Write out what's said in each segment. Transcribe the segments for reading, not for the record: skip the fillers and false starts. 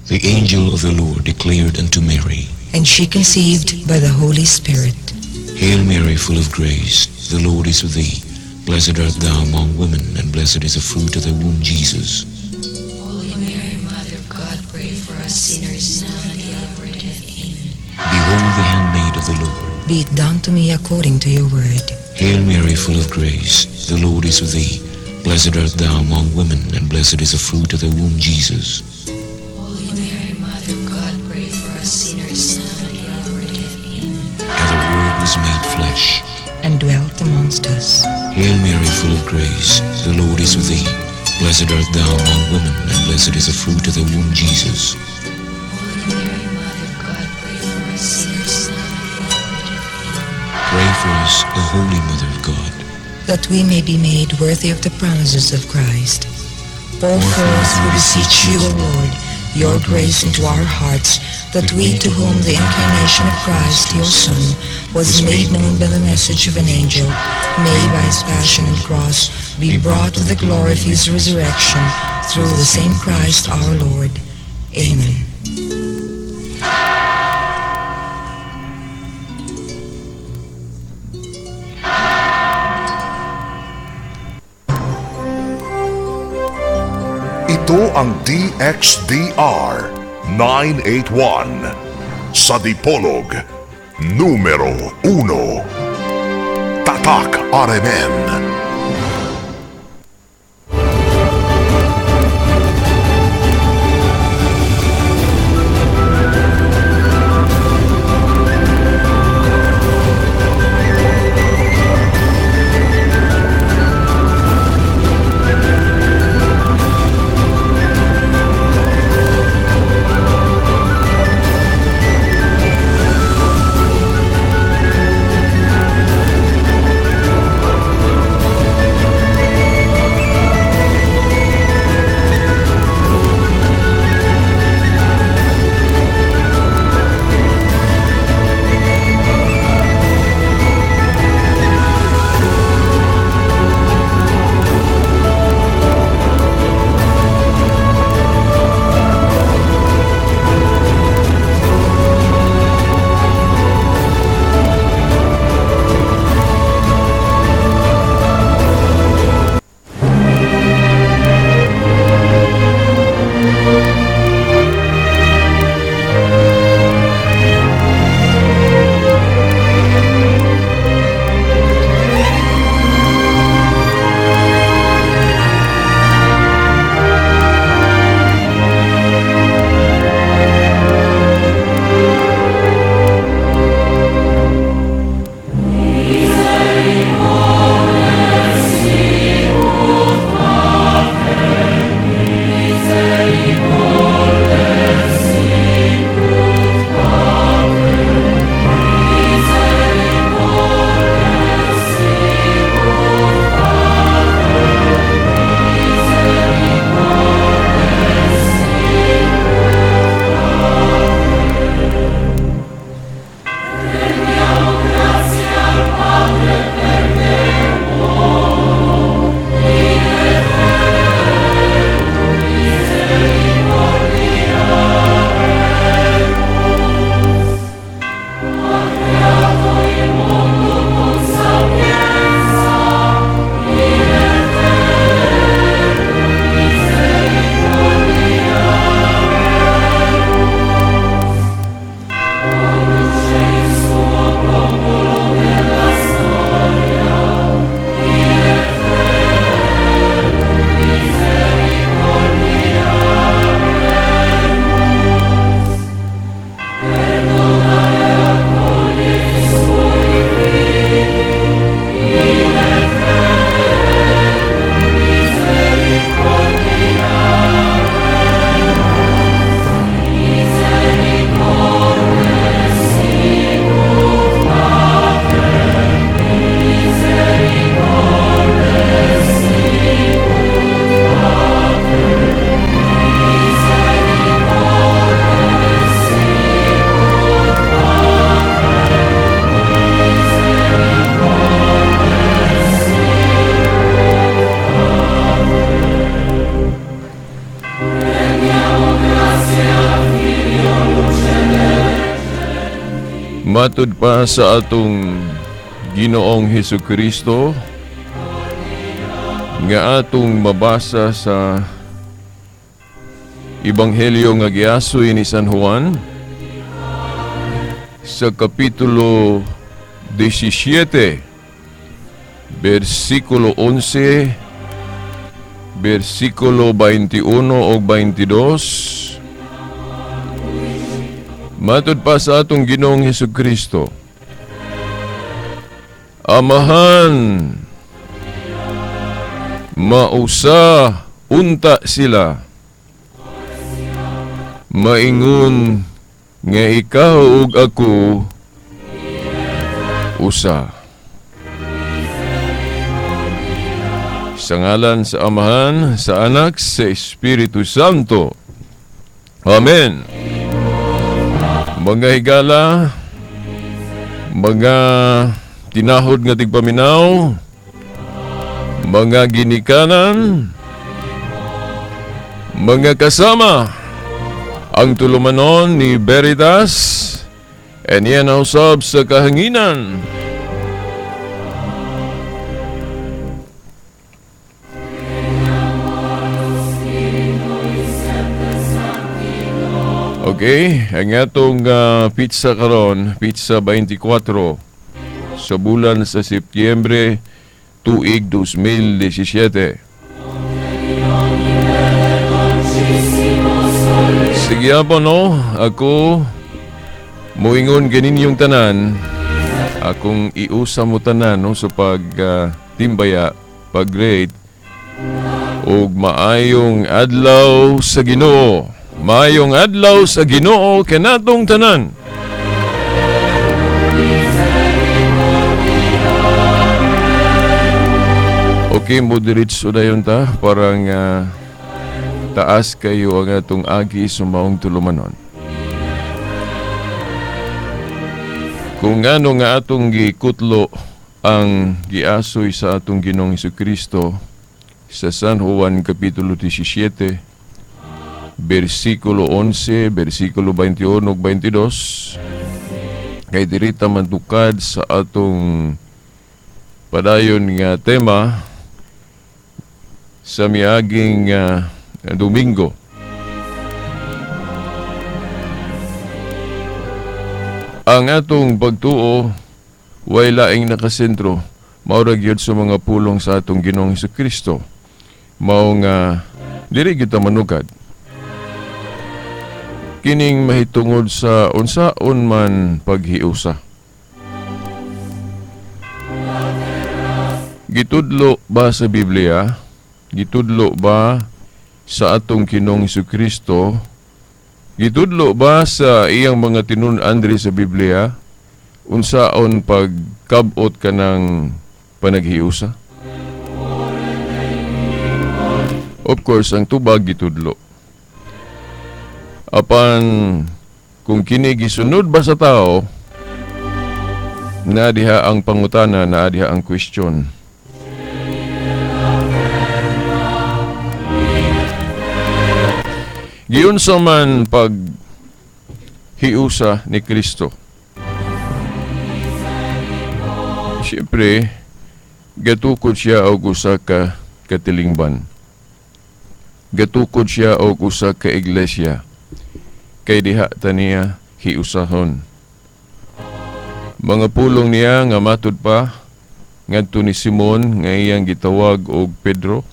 The angel of the Lord declared unto Mary, and she conceived by the Holy Spirit. Hail Mary, full of grace, the Lord is with thee. Blessed art thou among women, and blessed is the fruit of thy womb, Jesus. Holy Mary, Mother of God, pray for us sinners, now and at the hour of our death. Amen. Behold the handmaid of the Lord. Be it done to me according to your word. Hail Mary, full of grace, the Lord is with thee. Blessed art thou among women, and blessed is the fruit of thy womb, Jesus. Holy Mary, Mother of God, pray for us sinners, now and at the hour of our death. Amen. And the Word was made flesh and dwelt amongst us. Hail Mary, full of grace, the Lord is with thee. Blessed art thou among women, and blessed is the fruit of thy womb, Jesus. Holy Mary, Mother of God, pray for us sinners, now and at the hour of our death. Amen. Pray for us, O Holy Mother of God, that we may be made worthy of the promises of Christ. Pour forth, we beseech you, O Lord, your grace into our hearts, that we to whom the incarnation of Christ, your Son, was made known by the message of an angel, may by his passion and cross be brought to the glory of his resurrection, through the same Christ our Lord. Amen. Ito ang DXDR 981 sa Dipolog, numero 1. Tatak RMN. Matud pa sa atong Ginoong Hesus Kristo nga atong mabasa sa Ebanghelyo nga giasoy ni San Juan sa Kapitulo 17, versikulo 11, versikulo 21 o 22. Matud pa sa atong Ginoong Hesus Kristo, "Amahan, mausa unta sila, maingon nga ikaw ug ako usa." Sa ngalan sa Amahan, sa Anak, sa Espiritu Santo. Amen. Mga higala, mga tinahod nga tigpaminaw, mga ginikanan, mga kasama, ang tulumanon ni Veritas, and yan usab sa kahanginan. Okay, ang atong pizza karon, pizza 24 sa bulan sa Setyembre tuig 2017. Sige po, no, ako muingon ganinyong tanan, akong iusa mo tanan, no, sa pag timbaya, pag-grade, ug maayong adlaw sa Ginoo. Maayong adlaw sa Ginoo kanatong tanan. Okay, mo diretso dayon ta parang taas kayo ang atong agi sa maong tulumanon. Kung ngano nga atong gikutlo ang giasoy sa atong Ginoong Kristo sa San Juan Kapitulo 17, versikulo 11, versikulo 21 ug 22, kay diri ta mantukad sa atong padayon nga tema sa miaging Domingo. Ang atong pagtuo way laing nakasentro, mao ra gyud sa mga pulong sa atong Ginoong Kristo. Mao nga diri gyud ta manukad kining mahitungod sa unsaon man paghiusa. Gitudlo ba sa Biblia? Gitudlo ba sa atong Ginoong Kristo? Gitudlo ba sa iyang mga tinun-an diri sa Biblia unsaon pagkab-ot kanang panaghiusa? Of course, ang tubag gitudlo. Apan kung kini gisunod ba sa tao, naa diha ang pangutana, naa diha ang question. Giunsa man pag hiusa ni Kristo? Siyempre, gatukod siya og usa ka katilingban. Gatukod siya og usa ka iglesia. Kay diha ta niya hiusahon. Mga pulong niya nga matud pa ngadto ni Simon nga iyang gitawag og Pedro,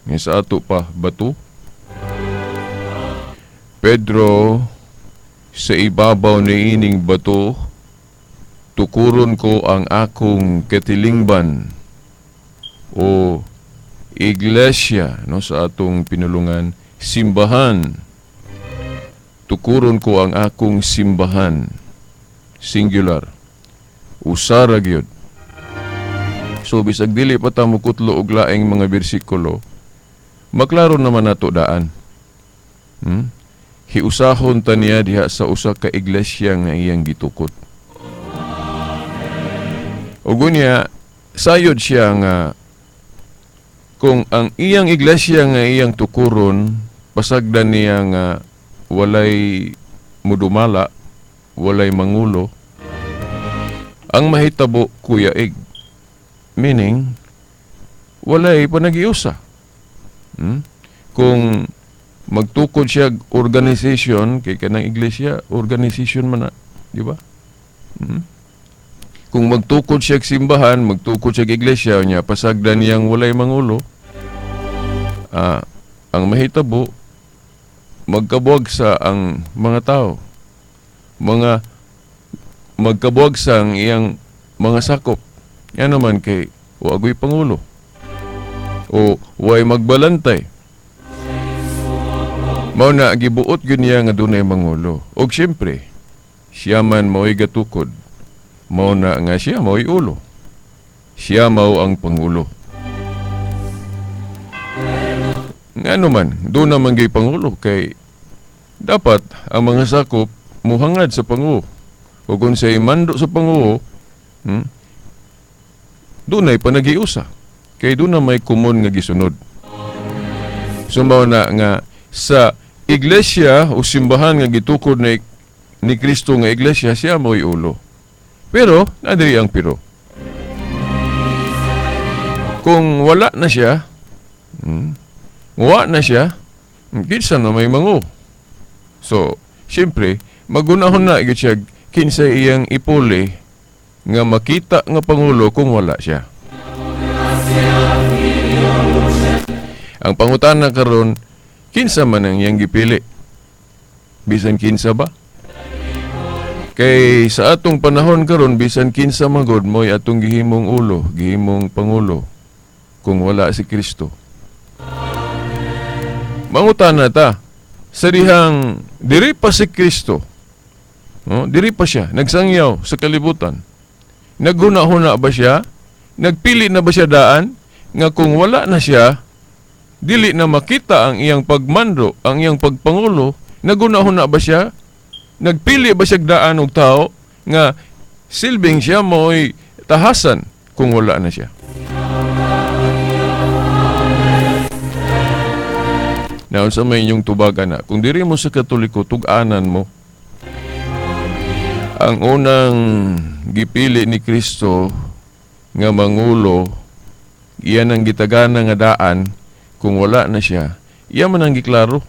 nga sa ato pa bato. Pedro, sa ibabaw ni ining bato tukuron ko ang akong katilingban o iglesia, no, sa atong pinulungan, simbahan. Tukuron ko ang akong simbahan, singular, usara gyud. So bisag dili pa ta mokutlo og laing mga bersikulo, maklaro naman nato daan. Hiusahon ta niya diha sa usa ka iglesia nga iyang gitukod. Ug unya sayod siya nga kung ang iyang iglesia nga iyang tukuron, pasagdan niya nga walay mudumala, walay mangulo, Ang mahitabo, kuyaig. Meaning, walay panagiusa. Kung magtukod siya organization, kay kanang iglesia, organization man na, di ba? Kung magtukod siya simbahan, magtukod siya iglesia niya, pasagdan niyang walay mangulo, ang mahitabo, magkabuwagsa ang mga tao. Mga magkabuwagsa ang iyang mga sakop. Yan naman kay wagoy pangulo. O way magbalantay. Mao na gibuot gyud niya nga dunay mangulo. Og siyempre, siya man mao'y gatukod. Mao na nga siya mao'y ulo. Siya mao ang pangulo. Ngano man, doon naman gay pangulo kay dapat ang mga sakop muhangad sa pangulo. O kung siya'y mando sa pangulo, doon ay panagiusa. Kay doon na may kumon nga gisunod. So mao na nga sa iglesia o simbahan nga gitukod ni Kristo nga iglesia, siya mo'y ulo. Pero, nadiri ang pero. Kung wala na siya, wala na siya, kinsa na may mangu. So, siyempre, magunahon na gyud siya kinsa iyang ipuli nga makita nga pangulo kung wala siya. Ang pangutana karon, kinsa man ang iyang gipili? Bisan kinsa ba? Kay sa atong panahon karon, bisan kinsa magod mo'y atong gihimong ulo, gihimong pangulo kung wala si Kristo. Mangutana ta sa dihang diri pa si Kristo. No, diri pa siya nagsangyaw sa kalibutan. Naghuna-huna ba siya? Nagpili na ba siya daan nga kung wala na siya, dili na makita ang iyang pagmando, ang iyang pagpangulo? Naghuna-huna ba siya? Nagpili ba siya daan og tao nga silbing siya mo'y tahasan kung wala na siya? Naon sa may inyong tubagan na, kung diri mo sa Katoliko, tug-anan mo. Ang unang gipili ni Kristo nga mangulo, iyan ang gitagana nga daan, kung wala na siya, iyan man ang giklaro.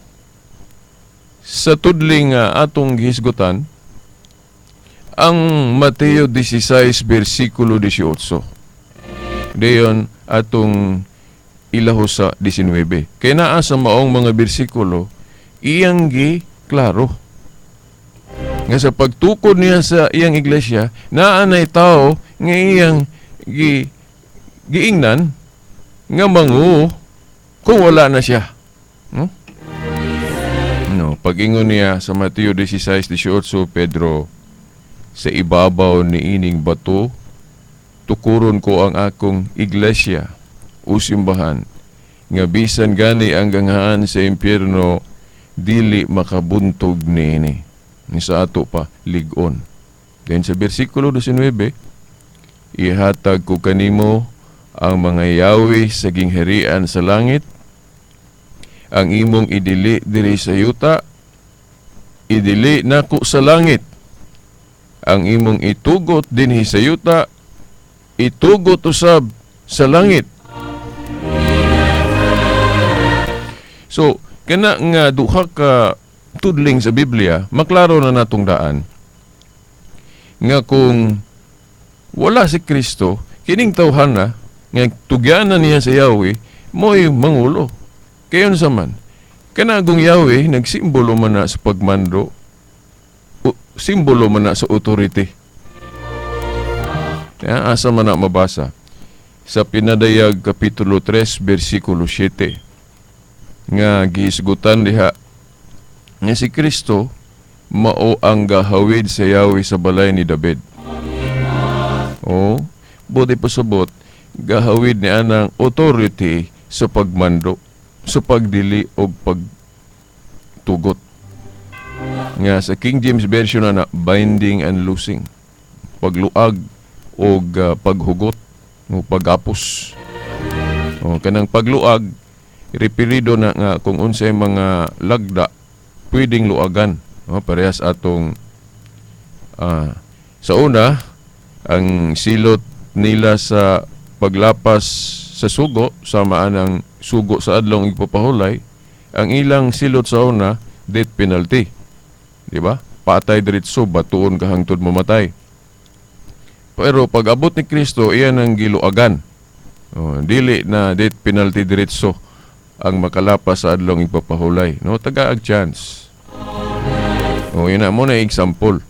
Sa tudling nga atong gihisgutan, ang Mateo 16, versikulo 18. Dayon atong ilaho sa 19. Kaya naa sa maong mga bersikulo, iyang giklaro. Nga sa pagtukod niya sa iyang iglesia, naa nay tao nga iyang giingnan nga mangu kung wala na siya. No, pag-ingon niya sa Mateo 16:18, Pedro, sa ibabaw ni ining bato, tukuron ko ang akong iglesia o simbahan, nga bisan gani ang ganghaan sa impyerno, dili makabuntog niini. Ni sa ato pa, lig-on. Then sa versikulo 19, ihatag ko kanimo ang mga yawi sa gingharian sa langit, ang imong idili diri sa yuta, idili nako sa langit. Ang imong itugot dinhi sa yuta, itugot usab sa langit. So, kana nga duha ka tudling sa Biblia, maklaro na natong daan nga kung wala si Kristo, kining tawhana nga tugyanan niya sa Yahweh, mo'y mangulo. Kayon sa man, kanagong Yahweh nagsimbolo man na sa pagmando, simbolo man na sa authority. Kaya asa man na mabasa sa Pinadayag Kapitulo 3, versikulo 7, nga gihisgutan diha nga si Kristo mao ang gahawid sa Yahweh sa balay ni David. O, buti pasabot, gahawid niya ng authority sa pagmando, sa pagdili o pagtugot. Nga sa King James Version na binding and loosing, pagluag o paghugot o pagapos. O, kanang pagluag, referido na nga kung unsay mga lagda pwedeng luagan. O, parehas atong sa una, Ang silot nila sa paglapas sa sugo, sama anang sugo sa Adlong Igpapahulay, ang ilang silot sa una, death penalty. Di ba? Patay diretso, batuon ka hangtod mamatay. Pero pag abot ni Kristo, iyan ang giluagan. Oh, dili na death penalty diretso ang makalapas sa Adlong Igpapahulay. No, tagaag chance. Oh, yun na mo na example.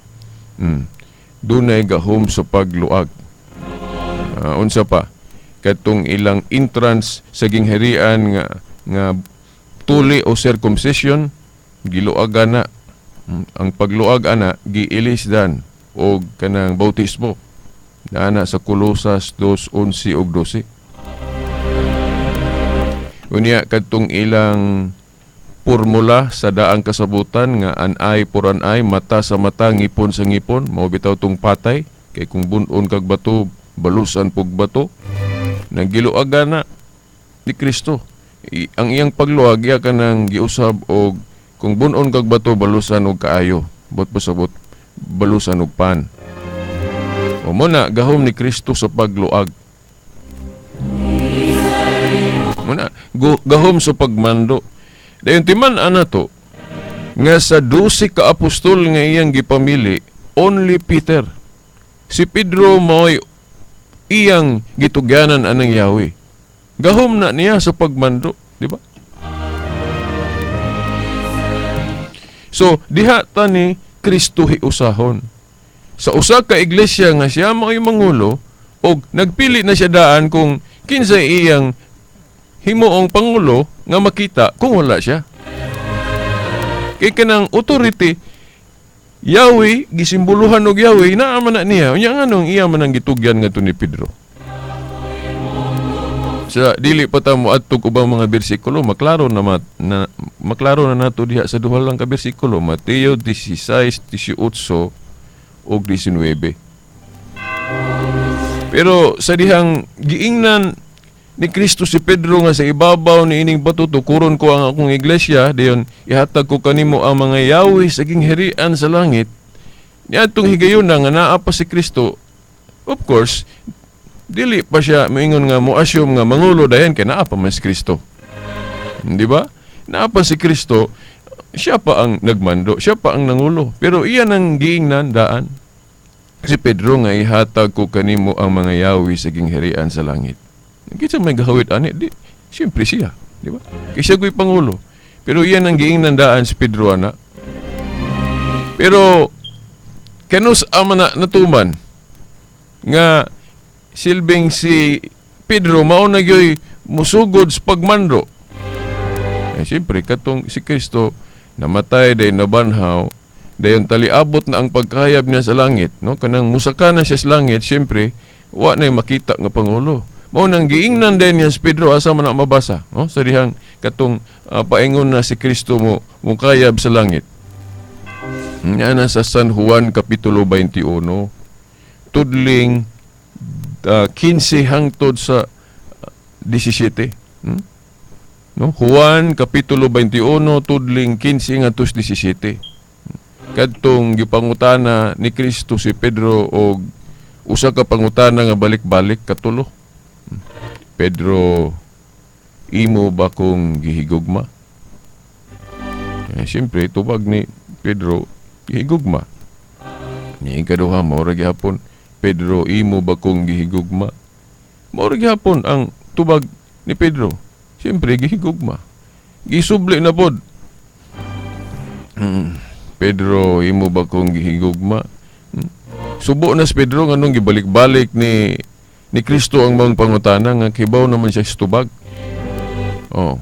Dunay gahom sa pagluag. Unsa pa? Katong ilang entrance sa gingharian nga nga tuli o circumcision, giluagan na. Ang pagluag ana giilis dan og kanang bautismo. Naana sa Kolosas 2:11 ug 12. Unya, kadtong ilang formula sa daang kasabutan nga an eye for an eye, mata sa mata, ngipon sa ngipon, mao bitaw tong patay kay kung bun-on kag bato, balusan pug bato, naggiluagan na ni Kristo. Ang iyang pagluag, iya kanang giusab og kung bun-on kag bato, balusan og kaayo, bot pasabot balusan og pan. O mo na gahom ni Kristo sa pagluag. Mo na gahom sa pagmando. Dayon timan ana to nga sa 12 ka apostol nga iyang gipamili, only Peter. Si Pedro mao'y iyang gitugyanan anang Yahweh. Gahom na niya sa pagmando, di ba? So, diha ta ni Kristo hiusahon. Sa usa ka iglesia nga siya mao'y mangulo, og nagpili na siya daan kung kinsay iyang himuong pangulo nga makita kung wala siya. Kay kanang authority Yahweh, gisimboluhan og Yahweh, naa man na niya. Unya nganong iya man ang gitugyan ngadto ni Pedro? Sa dili pa ta mo adtog ubang mga bersikulo, maklaro na nato diha sa duha lang ka bersikulo, Mateo 16, 18 ug 19. Pero sa dihang giingnan ni Kristo si Pedro nga sa ibabaw ni ining bato tukuron ko ang akong iglesia, dayon ihatag ko kanimo ang mga yawi sa gingharian sa langit. Niadtong higayon na nga naa pa si Kristo, of course dili pa siya moingon nga mo-assume nga mangulo dayon kay naa pa man si Kristo. Di ba? Naa pa si Kristo, siya pa ang nagmando, siya pa ang nangulo. Pero iyan ang giingnan daan. Si Pedro nga ihatag ko kanimo ang mga yawi sa gingharian sa langit. Kinsa may gahawit ani? Di, siyempre siya, di ba? Kay siya ko'y pangulo. Pero iyan ang giingnan daan si Pedro ana. Pero kanus ama na natuman nga silbing si Pedro mao na gyoy musugod sa pagmando. Siyempre katong si Kristo namatay day nabanhaw, dayon taliabot na ang pagkahayab niya sa langit, no? Kanang musaka na siya sa langit, siyempre wa na makita nga pangulo. Mao nang giingnan din niya si Pedro, asa man na mabasa, no? Sa dihang katong paingon na si Kristo mo mukayab sa langit. Nya na sa San Juan kapitulo 21 tudling 15 hangtod sa 17. No? Juan kapitulo 21 tudling 15 ngadto sa 17. Kadtong gipangutana ni Kristo si Pedro og usa ka pangutana nga balik-balik katulo. Pedro, imo ba kong gihigugma? Siyempre, tubag ni Pedro, gihigugma. Ni ikaduha, mao ra gihapon, Pedro, imo ba kong gihigugma? Mao ra gihapon ang tubag ni Pedro. Siyempre, gihigugma. Gisubli na pod. Pedro, imo ba kong gihigugma? Subo na si Pedro nganong gibalik-balik ni Kristo ang maong pangutana nga kibaw naman siya sa tubag. Oh.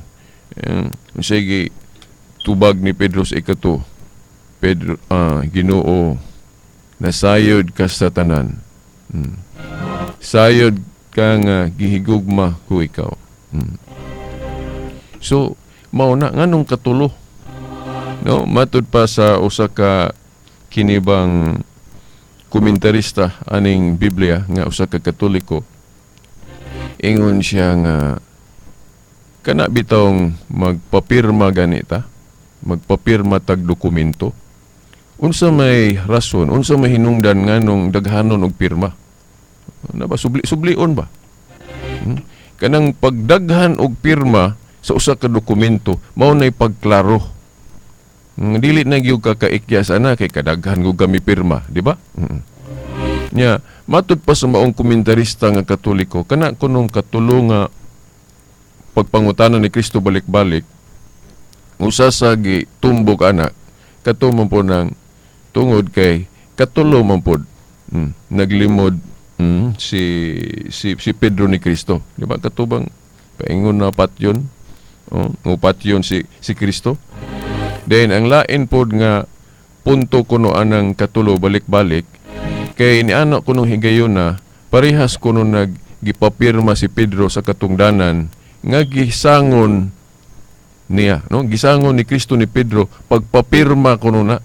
Sige, tubag ni Pedro sa ikato. Pedro, Ginoo, nasayod ka sa tanan. Sayod ka nga gihigugma ko ikaw. So, mao na nganong katulo. No, matud pa sa usa ka kinibang komentarista aning Biblia nga usa ka Katoliko, ingon siya nga kana bitong magpapirma ganita, magpapirma tag dokumento, unsa may rason, unsa may hinungdan nganong daghanon og pirma? Na ba subli sublion ba? Kanang pagdaghan og pirma sa usa ka dokumento mao nay pagklaro. Dili na gyud ka kaikyas ana kay kadaghan gud kami pirma, di ba? Nya, matud pa sa maong komentarista nga Katoliko, kana kunong katulo nga pagpangutana ni Kristo balik-balik, usa sa gitumbok ana, kato man po ng tungod kay katulo man pod naglimod si si si Pedro ni Kristo, di ba? Katubang paingon na patyon, oh, patyon si si Kristo. Then ang lain pod nga punto kuno anang katulo balik-balik kay niana kunong higayon na parehas kuno naggipapirma si Pedro sa katungdanan nga gisangon niya, no? Gisangon ni Kristo ni Pedro pagpapirma kuno na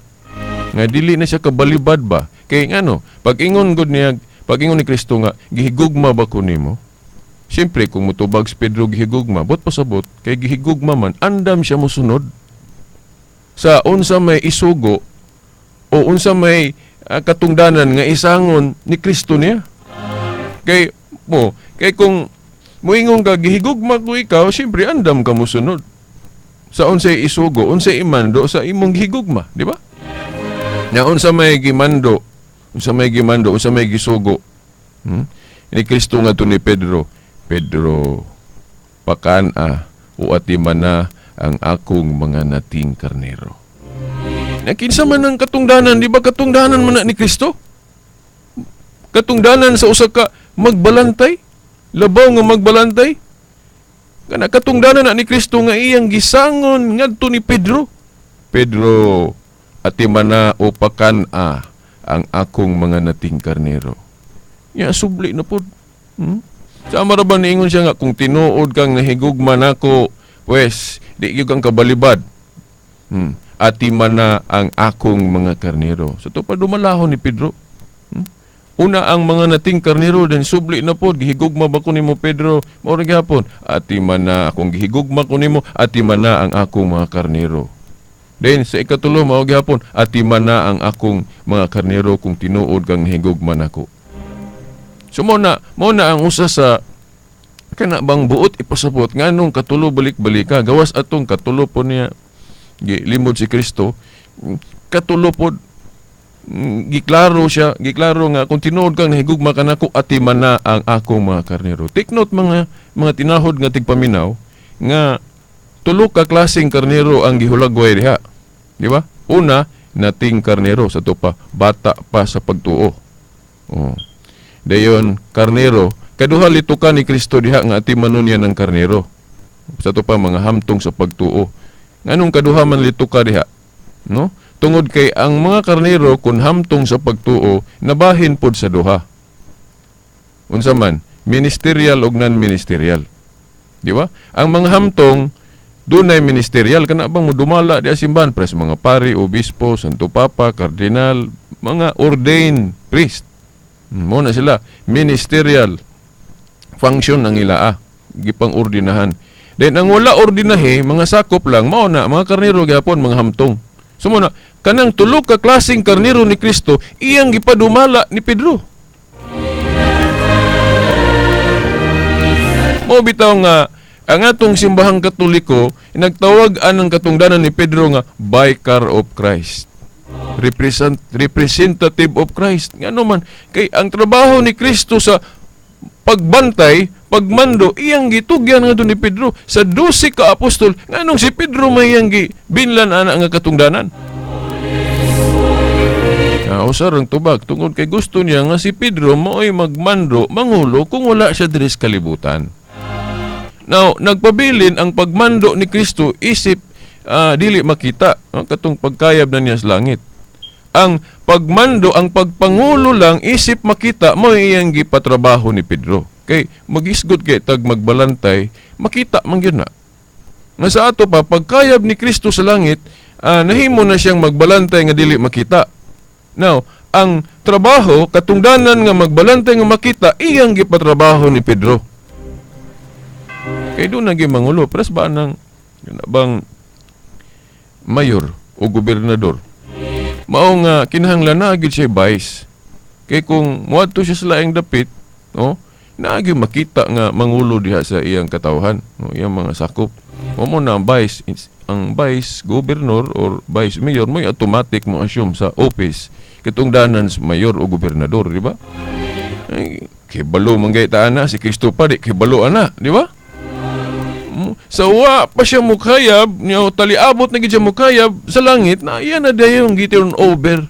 nga dili na siya kabalibad ba kay ngano pag-ingon gud niya, pag-ingon ni Kristo nga gihigugma ba ko nimo? Siyempre kung mutubag si Pedro gihigugma, bot pasabot kay gihigugma man, andam siya mosunod sa unsa may isugo o unsa may katungdanan nga isangon ni Kristo niya. Kay mo, kay kung muingon ka gihigugma ko ikaw, siyempre andam ka mosunod sa unsay isugo, unsay imando sa imong gihigugma, di ba? Na unsa may gimando, unsa may gimando, unsa may gisugo. Ni Kristo nga to ni Pedro, Pedro, pakan-a o atiman na ang akong mga nating karnero. Na kinsa man ang katungdanan, di ba katungdanan man na ni Kristo? Katungdanan sa usa ka magbalantay, labaw nga magbalantay. Kana katungdanan na ni Kristo nga iyang gisangon ngadto ni Pedro. Pedro, atiman na o pakan-a ang akong mga nating karnero. Ya subli na pod. Sama ra ba niingon siya nga kung tinuod kang nahigugma nako, pues di gyud kang kabalibad. Atiman na ang akong mga karnero. So to pa dumalahon ni Pedro. Una ang mga nating karnero, then subli na pod, gihigugma ba ko nimo Pedro? Mao ra gihapon. Atiman na akong gihigugma ko nimo, atiman na ang akong mga karnero. Then sa ikatulo mao gihapon, atiman na ang akong mga karnero kung tinuod kang nahigugma nako. So mao na ang usa sa kana bang buot ipasabot nganong katulo balik-balika gawas atong katulo po niya gilimod si Kristo, katulo pod giklaro siya, giklaro nga kung tinuod kang nahigugma kanako, atiman na ang akong mga karnero. Take note mga tinahod nga tigpaminaw nga tulo ka klaseng karnero ang gihulagway diha, di ba? Una, nating karnero sa tupa bata pa sa pagtuo. Oh. Dayon karnero, kaduha litukan ni Kristo diha nga atimanon niya ng karnero. Sa tupa mga hamtong sa pagtuo. Nganong kaduha man lituka diha? No? Tungod kay ang mga karnero kun hamtong sa pagtuo nabahin pod sa duha. Unsa man, ministerial og non-ministerial. Di ba? Ang mga hamtong dunay ministerial kana bang modumala diha simbahan pres mga pari, obispo, santo papa, kardinal, mga ordained priest. Mo na sila ministerial function ang ilaa, gipang ordinahan. Then ang wala ordinahe, mga sakop lang, mao na mga karnero gyapon mga hamtong. So mo na kanang tulo ka klaseng karnero ni Kristo iyang gipadumala ni Pedro. Mao bitaw nga ang atong simbahang Katoliko nagtawag anang katungdanan ni Pedro nga Vicar of Christ. Representative of Christ. Ngano man kay ang trabaho ni Kristo sa pagbantay, pagmando, iyang gitugyan nga ni Pedro sa 12 ka apostol. Nganong si Pedro may iyang gibinlan ana nga katungdanan? Usa rang tubag tungod kay gusto niya nga si Pedro maoy magmando, mangulo kung wala siya diri sa kalibutan. Now, nagpabilin ang pagmando ni Kristo isip dili makita, no? Katong pagkayab na niya sa langit. Ang pagmando, ang pagpangulo lang isip makita mo iyang gipatrabaho ni Pedro. Kay magisgot kay tag magbalantay, makita man gyud na. Nga sa ato pa pagkayab ni Kristo sa langit, nahimo na siyang magbalantay nga dili makita. Now, ang trabaho katungdanan nga magbalantay nga makita iyang gipatrabaho ni Pedro. Kay doon naging mangulo, pres ba nang bang mayor o gobernador? Mao nga kinahanglan na gyud siya vice. Kay kung moadto siya sa laing dapit, No? Naagi makita nga mangulo diha sa iyang katawhan, no? Iyang mga sakop. Mo na ang vice governor or vice mayor mo automatic mo assume sa office katungdanan sa mayor o gobernador, di ba? Ay, kibalo man gay ta ana si Kristo pa di kibalo ana, di ba? Sa wa pa siya mukayab, niya taliabot na gid siya mukayab sa langit na iya na dayon giturn over.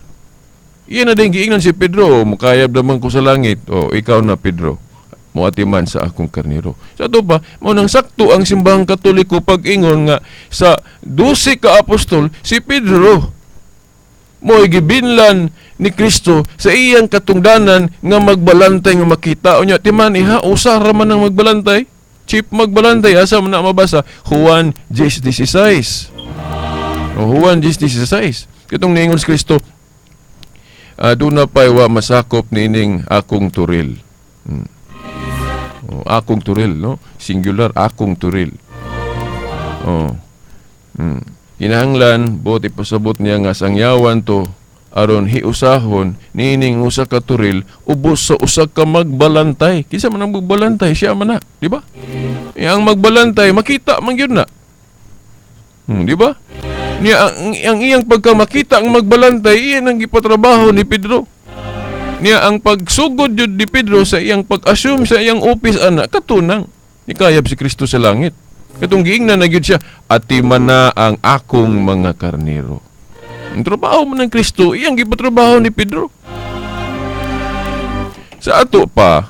Iya na dayon giingnan si Pedro, mukayab naman ko sa langit. O ikaw na Pedro, muatiman sa akong karnero. Sa ato pa, mao nang sakto ang simbahang Katoliko pag-ingon nga sa 12 ka apostol si Pedro mo'y gibinlan ni Kristo sa iyang katungdanan nga magbalantay nga makita. Unya timan iha usa ra man ang magbalantay. Chief magbalantay asa man na mabasa Juan 10:16. O Juan 10:16. Katong niingon si Kristo, aduna pa'y wa masakop niining akong turil. O, akong turil, no? Singular, akong turil. O. Kinahanglan, buot ipasabot niya nga sangyawan to aron hiusahon niining usa ka turil ubos sa usa ka magbalantay. Kinsa man ang magbalantay? Siya man na, di ba? Ang magbalantay makita man gyud na. Di ba? Niya ang iyang pagka makita ang magbalantay, iyan ang gipatrabaho ni Pedro. Niya ang pagsugod jud ni Pedro sa iyang pag-assume sa iyang office ana katunang nikayab si Kristo sa langit. Katong giingnan na gyud siya, atiman na ang akong mga karnero. Ang trabaho man ng Kristo, iyang gipatrabaho ni Pedro. Sa ato pa,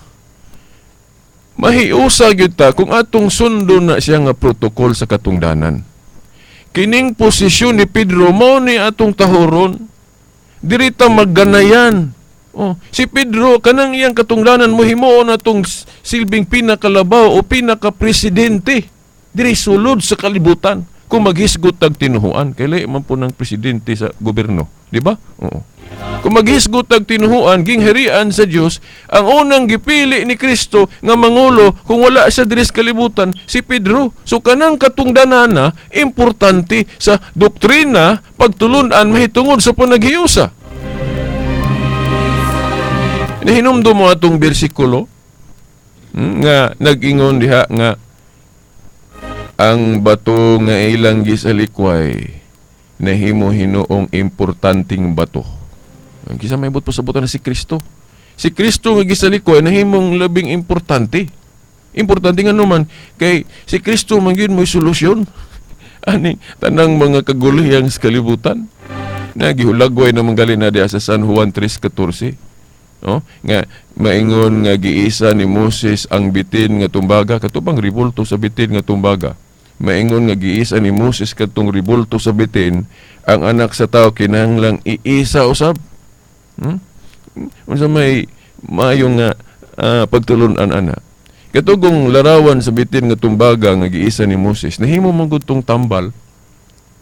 mahiusa gyud ta kung atong sundon na siya nga protocol sa katungdanan. Kining posisyon ni Pedro mao ni atong tahoron. Diri ta magganayan. Oh, si Pedro kanang iyang katungdanan mohimuon atong silbing pinakalabaw o pinakapresidente diri sulod sa kalibutan kung maghisgot tag tinuhuan. Kay lahi man po ng presidente sa gobyerno, di ba? Oo. Kung maghisgot tag tinuhuan, gingharian sa Dios, ang unang gipili ni Kristo nga mangulo kung wala siya diri sa kalibutan, si Pedro. So kanang katungdanana importante sa doktrina pagtulun-an mahitungod sa panaghiusa. Nahinumdum mo atong bersikulo nga nag-ingon diha nga ang bato nga ilang gisalikway nahimo hinuong importanteng bato. Ang kisa may buot pasabutan na si Kristo. Si Kristo nga gisalikway nahimong labing importante. Importante nga naman kay si Kristo man gyud mo'y solusyon ani tanang mga kagulhiyang sa kalibutan. Nagihulagway naman gali na diha sa San Juan 3:14. No? Nga maingon nga giisa ni Moses ang bitin nga tumbaga, katubang ribulto sa bitin nga tumbaga. Maingon nga giisa ni Moses katong ribulto sa bitin, ang anak sa tao kinahanglang iisa usab. Unsa may maayo nga pagtulun-an ana. Katugong larawan sa bitin nga tumbaga nga giisa ni Moses, nahimo man gud tong tambal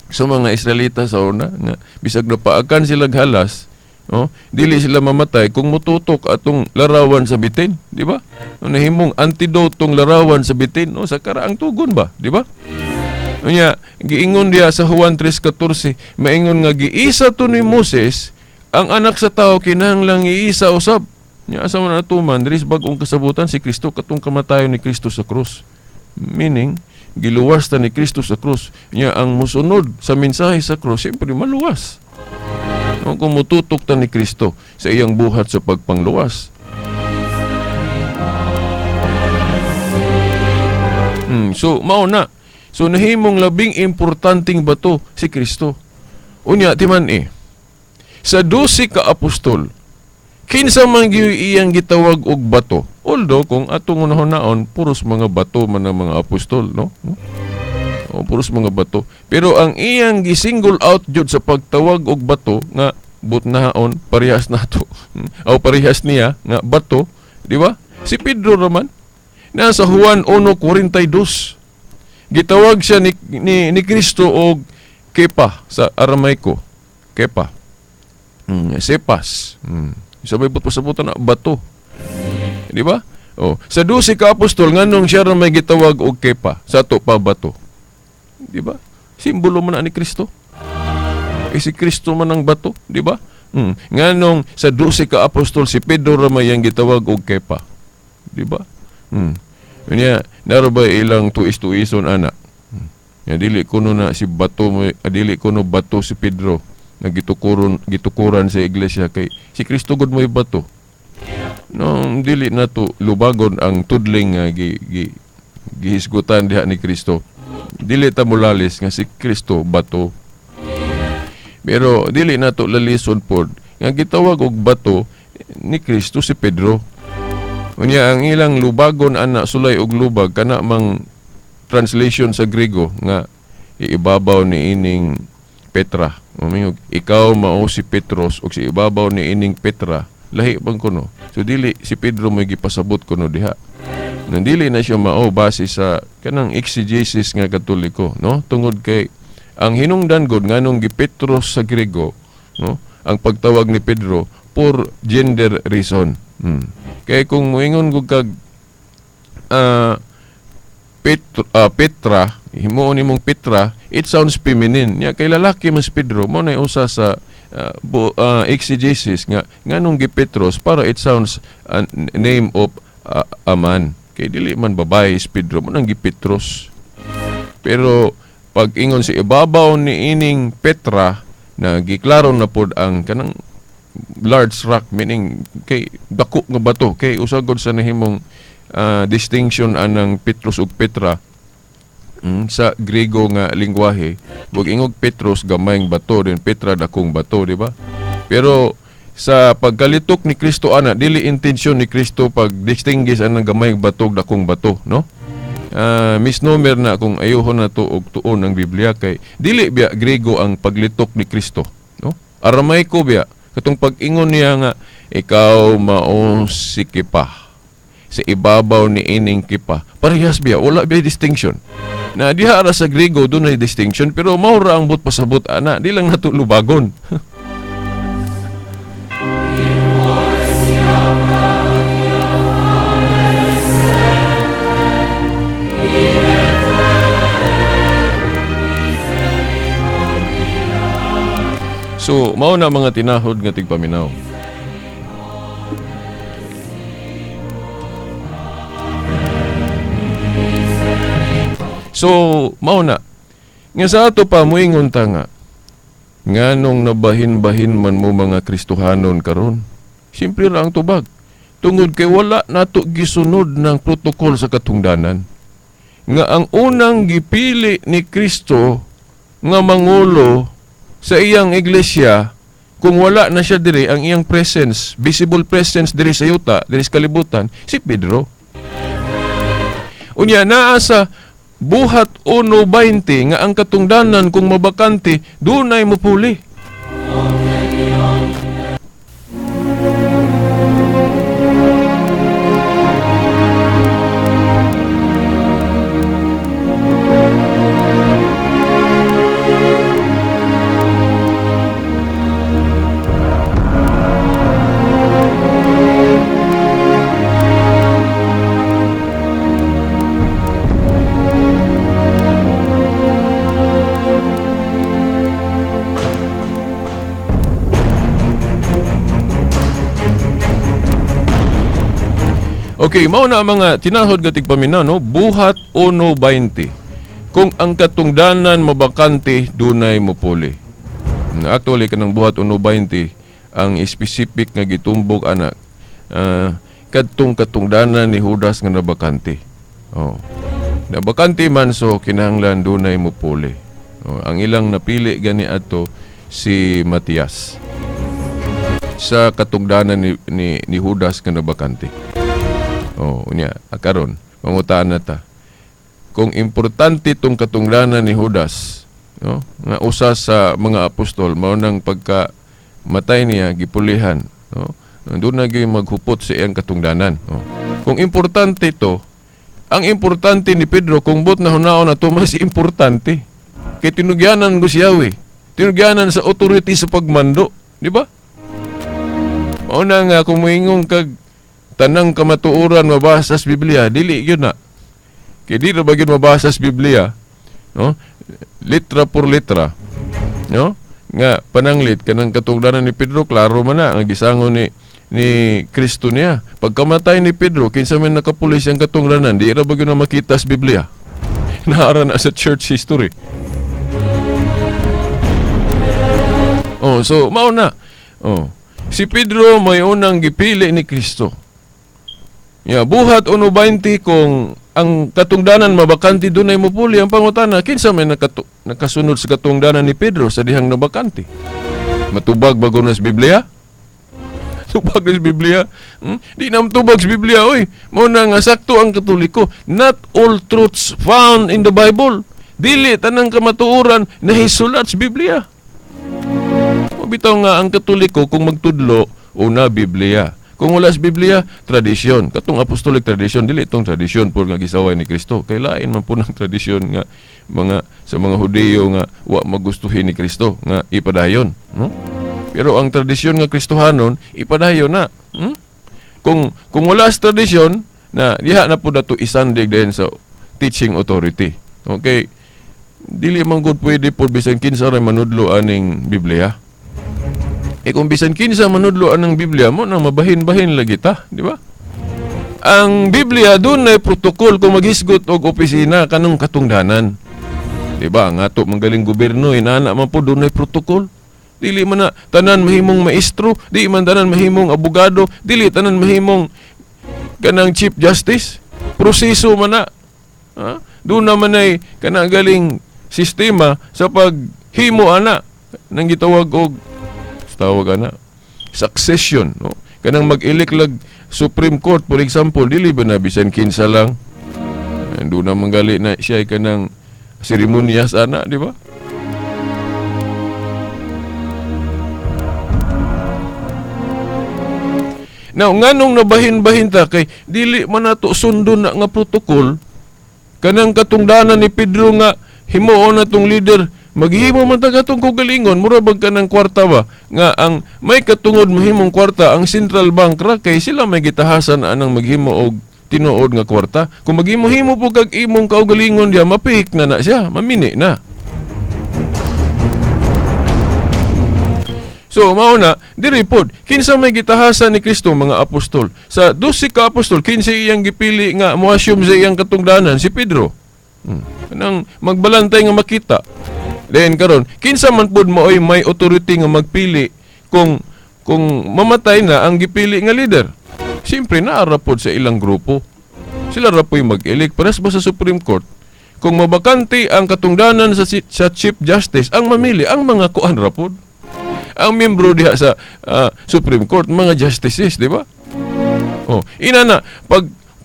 sa mga Israelita sa una nga bisag napaakan sila halas, oh, dili sila mamatay kung mututok atong larawan sa bitin, di ba? Nahimong antidote tong larawan sa bitin, no, sa karaang tugon ba, di ba? Unya, giingon diha sa Juan 3:14, maingon nga giisa to ni Moses ang anak sa tao kinahanglang iisa usab. Nya asa man atuman diri sa bag-ong kasabutan si Kristo katong kamatayon ni Kristo sa krus. Meaning, giluwas ta ni Kristo sa krus. Nya ang musunod sa mensahe sa krus, siyempre maluwas. Kung mututok ta ni Kristo sa iyang buhat sa pagpangluwas. So mao na. So nahimong labing importanteng bato si Kristo. Unya timan sa 12 ka apostol, kinsa man gyud iyang gitawag og bato? Although kung atong unahon-naon puros mga bato man ang mga apostol, no? O, puros mga bato. Pero ang iyang gisingle out jud sa pagtawag og bato nga butnaon parehas nato. O parehas niya nga bato, di ba? Si Pedro raman nasa Juan 1:42. Gitawag siya ni Kristo og Kepa sa Aramaiko. Kepa. Sepas. Sabay but pasabutan na bato. Di ba? Oh, sa 12 ka apostol nganong siya ra may gitawag og Kepa sa ato pa bato. Di ba? Simbolo man na ni Kristo. Eh, si Kristo man ang bato, di ba? Nganong sa 12 ka apostol si Pedro ra may ang gitawag og Kepa. Di ba? Unya, naro ba ilang tuis-tuison ana? Ya, dili kuno na si bato mo, dili kuno bato si Pedro nga gitukuran sa iglesia kay si Kristo gud mo'y bato. No, dili na to lubagon ang tudling nga gihisgutan diha ni Kristo. Dili ta molalis nga si Kristo bato. Pero dili na to lalison pod nga gitawag og bato ni Kristo si Pedro. Unya ang ilang lubagon ana sulay og lubag kana mang translation sa Griego nga iibabaw ni ining Petra. Umingog, ikaw mao si Petros og si ibabaw ni ining Petra. Lahi bang kuno. So dili si Pedro mo gipasabot kuno diha. Nang dili na siya mao base sa kanang exegesis nga Katoliko, no? Tungod kay ang hinungdan god nganong gi Petros sa Griego, no? Ang pagtawag ni Pedro for gender reason. Kay kung moingon gud kag Petra, himuon nimong Petra, it sounds feminine. Nya kay lalaki man si Pedro, mo na usa sa exegesis nga nganong gi Petros para it sounds name of a man. Kay dili man babae si Pedro, mo nang gi Petros. Pero pag ingon si ibabaw ni ining Petra na giklaro na pod ang kanang large rock, meaning kay dako nga bato, kay usa gud sa nahimong distinction anang Petros ug Petra sa Griego nga lingwahe. Bug ingog Petros gamayng bato, din Petra dakong bato, di ba? Pero sa pagkalitok ni Kristo ana, dili intensyon ni Kristo pag distinguish anang gamayng bato ug dakong bato, no? Misnomer na kung ayuhon na to og tuon ang Biblia kay dili biya Griego ang paglitok ni Kristo, no? Aramaiko biya katong pag-ingon niya nga ikaw mao si Kipa, sa ibabaw ni ining Kipa. Parehas biya, wala biya distinction. Na diha ra sa Griego dunay distinction, pero mao ra ang but pasabot ana, di lang nato lubagon. So, mao na mga tinahod nga tigpaminaw. So, mao na. Nga sa ato pa, muingon ta nga, nganong nabahin-bahin man mo mga Kristohanon karon? Simple ra ang tubag. Tungod kay wala nato gisunod ng protokol sa katungdanan. Nga ang unang gipili ni Kristo nga mangulo sa iyang iglesia, kung wala na siya diri, ang iyang presence, visible presence diri sa yuta, diri sa kalibutan, si Pedro. Unya, naa sa Buhat 1:20 nga ang katungdanan kung mabakante, dunay mupuli. Okay, mao na ang mga tinahod nga tigpaminaw, no? Buhat 1:20. Kung ang katungdanan mabakante, dunay mupuli. Actually, kanang Buhat 1:20, ang specific nga gitumbok anak, kadtong katungdanan ni Judas nga nabakante. Oh. Nabakante man, so kinahanglan dunay mupuli. Oh, ang ilang napili gani ato si Matias sa katungdanan ni Judas nga nabakante. Oh, unya, karon mangutaan na ta. Kung importante tong katungdanan ni Judas, no, nga usa sa mga apostol, mao nang pagka matay niya gipulihan, no, doon na gyud maghupot sa iyang katungdanan, no. Kung importante to, ang importante ni Pedro, kung bot na hunaon na to, mas importante. Kay tinugyanan ko siya, we. Tinugyanan sa authority sa pagmando, di ba? Mao na nga kung moingon kag tanang kamatuoran mabasa sa Biblia, dili gyud na. Kay di ra ba gyud mabasa sa Biblia, no? Litra por letra, no? Nga pananglit kanang katungdanan ni Pedro, klaro man na ang gisangon ni ni Kristo niya. Pagkamatay ni Pedro, kinsa man nakapulis ang katungdanan, di ra ba gyud na makita sa Biblia? Naara na sa church history. Oh, so mao na. Oh. Si Pedro may unang gipili ni Kristo. Ya, buhat 1:20 kung ang katungdanan mabakante dunay mopuli ang pangutana, kinsa may nakasunod sa katungdanan ni Pedro sa dihang nabakante? Matubag ba gud na sa Biblia? Tubag sa Biblia? Di na matubag sa Biblia, oy. Mao na nga sakto ang Katoliko. Not all truths found in the Bible. Dili tanang kamatuoran nahisulat sa Biblia. Mabitaw nga ang Katoliko kung magtudlo, una Biblia. Kung wala sa Biblia, tradisyon. Katong apostolic tradition, dili itong tradisyon po nga gisaway ni Kristo. Kay lain man po ng tradisyon nga mga sa mga Hudiyo nga wa magustuhin ni Kristo nga ipadayon, no? Pero ang tradisyon nga Kristohanon ipadayon na. Kung wala sa tradisyon na diha na po dato isandig din sa teaching authority. Okay. Dili man gud pwede po bisan kinsa ra manudlo aning Biblia. Eh kung bisan kinsa manudlo anang Biblia mo nang mabahin-bahin lagi ta, di ba? Ang Biblia dunay protokol kung maghisgot og opisina kanong katungdanan. Di ba? Ang ato manggaling gobyerno inana man po dunay protokol. Dili man na tanan mahimong maestro, di man tanan mahimong abogado, dili tanan mahimong kanang chief justice. Proseso man na. Ha? Doon naman ay kanang galing sistema sa paghimo ana nang gitawag og tawag ana succession, no? Kanang mag-elect lag Supreme Court for example, dili ba na bisan kinsa lang? Doon naman gali na siya ay kanang seremonyas ana, di ba? Now, nganong nabahin-bahin ta kay dili man nato sundon na nga protokol kanang katungdanan ni Pedro nga himuon na tong leader, maghimo man ta katong kaugalingon, mura bag kanang kwarta ba nga ang may katungod mahimong kwarta ang central bank ra kay sila may gitahasan anang maghimo og tinuod nga kwarta. Kung maghimo-himo po kag imong kaugalingon diya, mapik na na siya, mamini na. So mao na diri pod kinsa may gitahasan ni Kristo mga apostol. Sa 12 ka apostol, kinsa iyang gipili nga mo-assume sa iyang katungdanan? Si Pedro. Kanang magbalantay nga makita. Then karon, kinsa man pod maoy may authority nga magpili kung mamatay na ang gipili nga leader? Siyempre naara pod sa ilang grupo. Sila ra po'y mag-elect pares ba sa Supreme Court? Kung mabakante ang katungdanan sa Chief Justice, ang mamili ang mga kuan ra pod. Ang membro diha sa Supreme Court, mga justices, di ba? Oh, ina na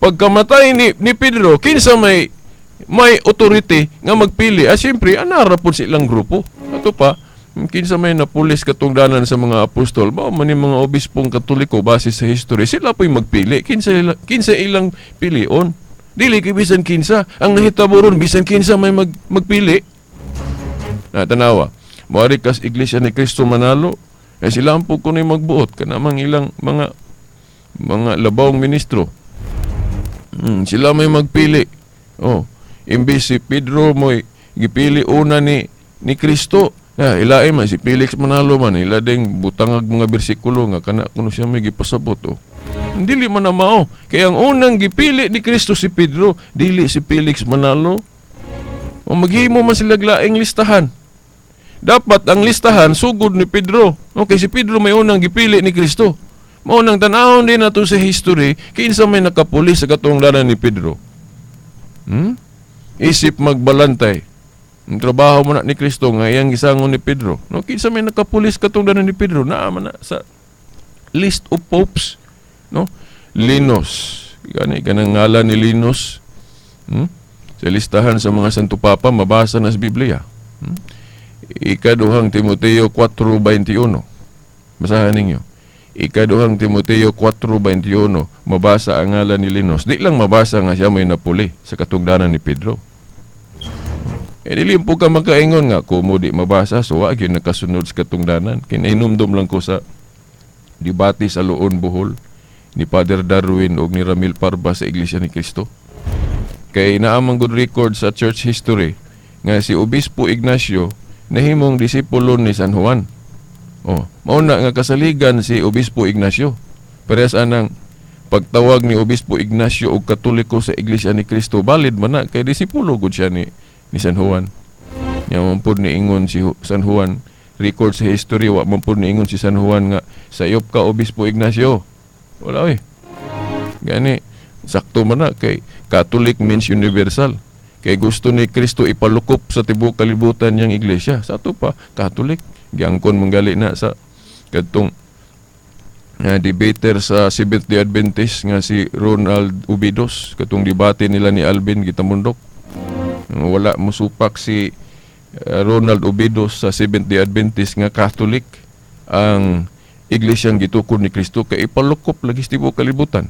pagkamatay ni Pedro, kinsa may authority nga magpili? Ah, siyempre anara pod sa ilang grupo. Ato pa, kinsa may napulis katungdanan sa mga apostol, ba man ni mga obispong Katoliko base sa history, sila po'y magpili. Kinsa ilang pilion? Dili kay bisan kinsa. Ang nahitabo ron bisan kinsa may magpili. Na tanawa, moari kas Iglesia ni Cristo manalo, eh sila ang po kuno'y magbuot kanamang ilang mga labawng ministro. Sila may magpili. Oh, imbis si Pedro mo'y gipili una ni Kristo. Ya, ilain man si Felix Manalo man, ila ding butangag mga bersikulo nga kana kuno siya may gipasabot. Oh. Dili man na mao. Kaya ang unang gipili ni Kristo si Pedro, dili si Felix Manalo. O maghimo man sila laing listahan. Dapat ang listahan sugod ni Pedro. Okay, si Pedro may unang gipili ni Kristo. Mao nang tan-awon din nato sa history kinsa may nakapuli sa katungdanan ni Pedro. Isip magbalantay. Ang trabaho mo na ni Kristo nga iyang gisangon ni Pedro. No, kinsa may nakapulis katungdanan ni Pedro? Naa man na sa list of popes, no? Linus. Gani kanang ngalan ni Linus. Sa listahan sa mga Santo Papa mabasa na sa Biblia. Ikaduhang Timoteo 4:21. Basahan ninyo. Ikaduhang Timoteo 4:21, mabasa ang ngalan ni Linus. Di lang mabasa nga siya may napuli sa katungdanan ni Pedro. E dili po ka makaingon nga kumo di mabasa, so wa gyud nakasunod sa katungdanan. Kinahinumdom lang ko sa debate sa Loon Bohol ni Father Darwin og ni Ramil Parba sa Iglesia ni Cristo. Kay naamang good record sa church history nga si Obispo Ignacio nahimong disipulo ni San Juan. Oh, mao na nga kasaligan si Obispo Ignacio. Parehas anang pagtawag ni Obispo Ignacio og Katoliko sa Iglesia ni Cristo, valid man na kay disipulo gud siya ni San Juan. Nya man pud niingon si San Juan, record sa history, wa man pud niingon si San Juan nga sayop ka Obispo Ignacio. Wala oy. Gani sakto man na kay Catholic means universal. Kay gusto ni Kristo ipalukop sa tibuok kalibutan niyang iglesia. Sa ato pa Catholic, giangkon manggali na sa kadtong debater sa Seventh-day Adventist nga si Ronald Ubidos, katong debate nila ni Alvin Gitamundok. Wala mosupak si Ronald Ubidos sa Seventh-day Adventist nga Catholic ang iglesyang gitukod ni Kristo kay ipalukop lagi sa tibuok kalibutan.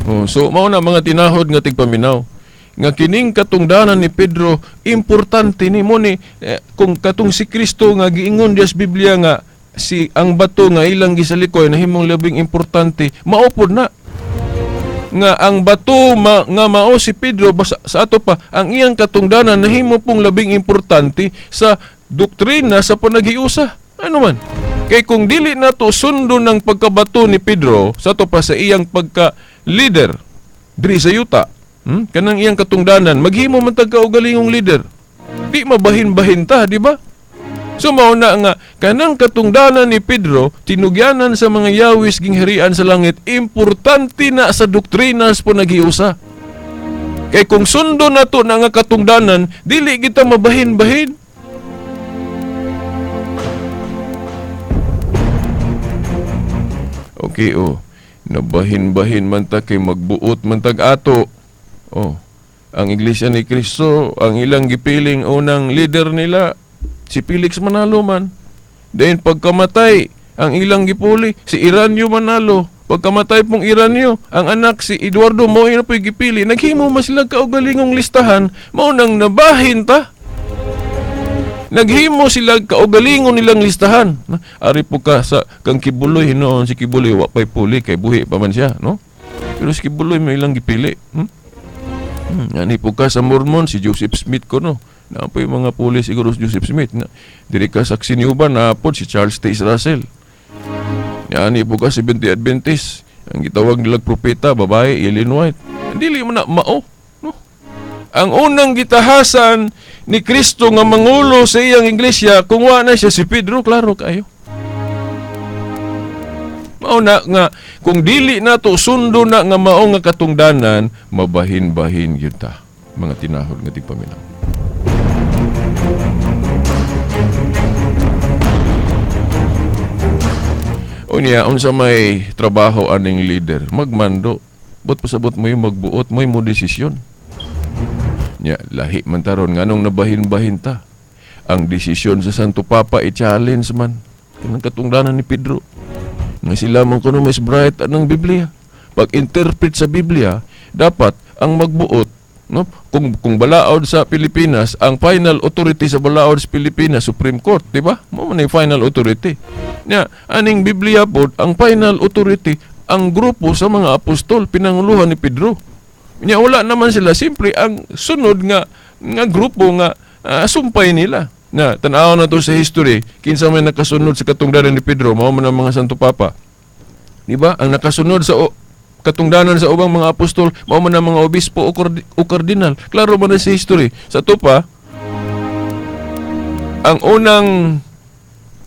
Oh, so mao na mga tinahod nga tigpaminaw nga kining katungdanan ni Pedro importante ni mo ni kung katong si Kristo nga giingon diya sa Biblia nga si ang bato nga ilang gisalikoy nahimong labing importante, maupod na nga ang bato nga mao si Pedro sa ato pa ang iyang katungdanan nahimo pong labing importante sa doktrina sa panaghiusa. Ano man kay kung dili nato sundon ang pagkabato ni Pedro sa ato pa sa iyang pagka leader diri sa yuta, kanang iyang katungdanan, maghimo man tag kaugalingong leader, di mabahin-bahin ta, di ba? So mao na nga kanang katungdanan ni Pedro tinugyanan sa mga yawis gingharian sa langit, importante na sa doktrina sa panaghiusa. Kay kung sundo nato na nga katungdanan, dili kita mabahin-bahin. Okay, oh, nabahin-bahin man ta kay magbuot man tag ato. Oh, ang Iglesia ni Cristo, ang ilang gipiling unang leader nila si Felix Manalo man. Then pagkamatay, ang ilang gipuli si Iranio Manalo. Pagkamatay pong Iranio, ang anak si Eduardo mao na po'y gipili. Naghimo man sila kaugalingong listahan, mao nang nabahin ta. Naghimo sila kaugalingon nilang listahan. Ari po ka sa kang Kibuloy, hinoon si Kibuloy wa pa'y puli kay buhi pa man siya, no? Pero si Kibuloy may ilang gipili. Ani po ka sa Mormon si Joseph Smith ko, no? Naa po yung mga puli siguro si Joseph Smith. Diri ka sa Siniuban, naapod si Charles Taze Russell. Ani po ka Seventh-day Adventist, ang gitawag nilang propeta, babae, Ellen White. Dili man na mao, no? Ang unang gitahasan ni Kristo nga mangulo sa iyang iglesia, kung wa na siya si Pedro, klaro kayo. Mao na nga kung dili nato sundo na nga mao nga katungdanan, mabahin-bahin gyud ta mga tinahod nga tigpaminaw. Unya, unsa may trabaho aning leader? Magmando. But pasabot mo yung magbuot mo yung mo desisyon. Nya, lahi man taron nganong nabahin-bahin ta. Ang desisyon sa Santo Papa i-challenge man. Kanang katungdanan ni Pedro. Nga sila man kuno mas bright anang Biblia. Pag-interpret sa Biblia, dapat ang magbuot, no? Kung balaod sa Pilipinas, ang final authority sa balaod sa Pilipinas, Supreme Court, di ba? Mao man ang final authority. Nya, aning Biblia pod, ang final authority ang grupo sa mga apostol pinanguluhan ni Pedro. Nya wala naman sila, siyempre ang sunod nga nga grupo nga sumpay nila. Na tan-aw na to sa history, kinsa may nakasunod sa katungdanan ni Pedro, mao man ang mga Santo Papa. Di ba? Ang nakasunod sa katungdanan sa ubang mga apostol, mao man ang mga obispo o kardinal. Klaro man na sa history. Sa tupa, ang unang